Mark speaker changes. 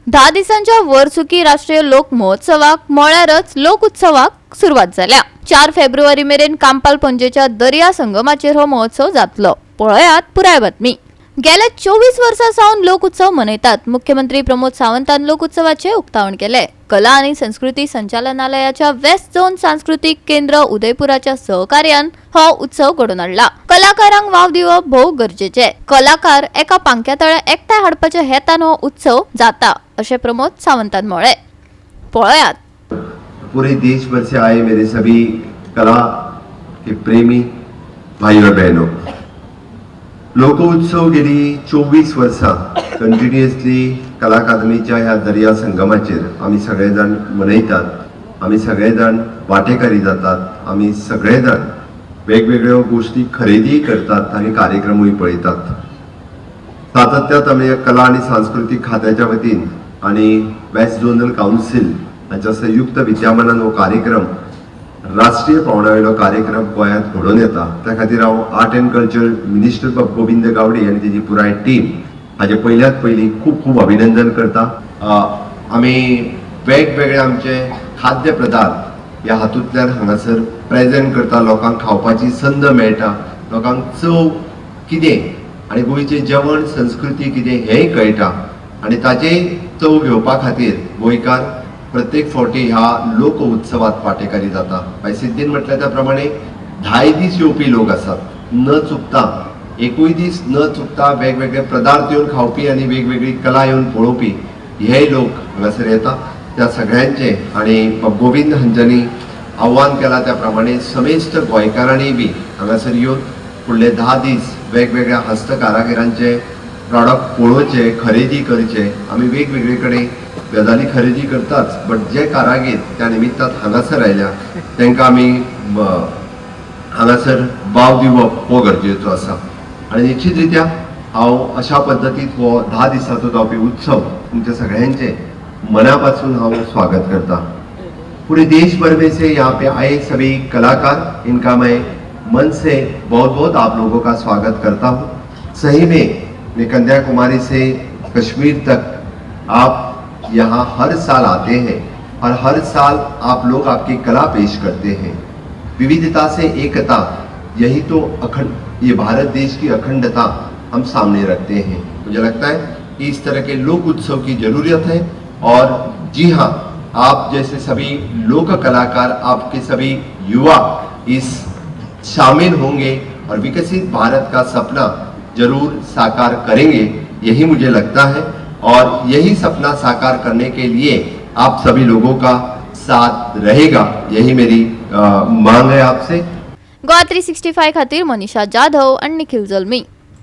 Speaker 1: 10 दिसांच्या वर्सुकी राष्ट्रीय लोक महोत्सवाक म्हळ्यारच लोक उत्सवाक सुरवात जाल्या. 4 फेब्रुवारी मेरेन कांपाल पणजेच्या दर्या संगमाचेर हो महोत्सव जातलो. पळयात पुराय बातमी. गेल्या 24 वर्सां सावन लोक उत्सव मनयतात. मुख्यमंत्री प्रमोद सावंतान लोक उत्सवाचे उक्तावण केले. कला आनी संस्कृती संचालनालयाच्या वेस्ट झोन सांस्कृतीक केंद्र उदयपुराच्या सहकार्यान हो उत्सव घडोवन हाडला. कलाकारांक वाव दिवप भोव गरजेचे. कलाकार एका पांख्या तळ्या एकठांय हाडपाच्या हेतान हो उत्सव जाता अशें प्रमोद सावंतान म्हळें. पळयात.
Speaker 2: पूरे देश भर से आए मेरे सभी कला के प्रेमी भाई और बहनों, लोकोत्सव गेली 24 वर्सां कंटिन्युअसली कला अकादमीच्या ह्या दर्या संगमाचेर आमी सगळे जाण मनयतात. आमी सगळे जाण वांटेकारी जातात. आमी सगळे जाण वेगवेगळ्यो गोश्टी खरेदी करतात आनी कार्यक्रमूय पळयतात. सातत्यात आमी कला आनी सांस्कृतीक खात्याच्या वतीन आनी वेस्ट झोनल कावन्सील हांच्या संयुक्त विद्यमानान हो कार्यक्रम, राष्ट्रीय पावंड्या वयलो कार्यक्रम गोंयांत घडोवन येता. त्या खातीर हांव आर्ट अँड कल्चर मिनिस्टर बाब गोविंद गावडे आनी तेजी पुराय टीम हाजे पयल्यात पयलीं खूब खूब अभिनंदन करता. आमी वेगवेगळे आमचे खाद्य पदार्थ ह्या हातूंतल्यान हांगासर प्रेजेंट करता. लोकांक खावपाची संद मेळटा. लोकांक चव कितें आनी गोंयचें जेवण संस्कृती कितें हेंय कळटा आनी ताचे चव घेवपा खातीर गोंयकार प्रत्येक फावटी ह्या लोक उत्सवात वांटेकारी जाता. बाय सिद्दीन म्हटलें त्या प्रमाणे 10 दीस येवपी लोक आसात. न चुकता, एकूय दीस न चुकता वेगवेगळे पदार्थ येवन खावपी आनी वेगवेगळी कला येवन पळोवपी हेय लोक हांगासर येता. त्या सगळ्यांचे आनी गोविंद हांच्यांनी आव्हान केलां त्या प्रमाणे समेस्त गोंयकारांनी बी हांगासर येवन फुडले 10 दीस वेगवेगळ्या हस्त कारागिरांचे प्रॉडक्ट पळोवचे, खरेदी करचे. आमी वेगवेगळे कडेन गजाली खरेदी करताच, बट जे कारागीर त्या निमित्तान हांगासर आयल्या तांकां आमी हांगासर वाव दिवप हो गरजेचो आसा. आनी निश्चित रित्या हांव अशा पद्दतीत हो 10 दिसांचो जावपी उत्सव तुमच्या सगळ्यांचे मना पासून हांव स्वागत करता. पूरे देश भर में से यहाँ पे आए सभी कलाकार, इनका मैं मन से बहुत बहुत आप लोगों का स्वागत करता हूँ. सही में मैं कन्याकुमारी से कश्मीर तक आप यहाँ हर साल आते हैं और हर साल आप लोग आपकी कला पेश करते हैं. विविधता से एकता, यही तो अखंड ये भारत देश की अखंडता हम सामने रखते हैं. मुझे लगता है कि इस तरह के लोक उत्सव की जरूरत है और जी हाँ, आप जैसे सभी लोक कलाकार, आपके सभी युवा इस शामिल होंगे और विकसित भारत का सपना जरूर साकार करेंगे, यही मुझे लगता है. और यही सपना साकार करने के लिए आप सभी लोगों का साथ रहेगा, यही मेरी मांग है आपसे.
Speaker 1: गोवा 365 खातीर मनीषा जाधव आणि निखिल जल्मी.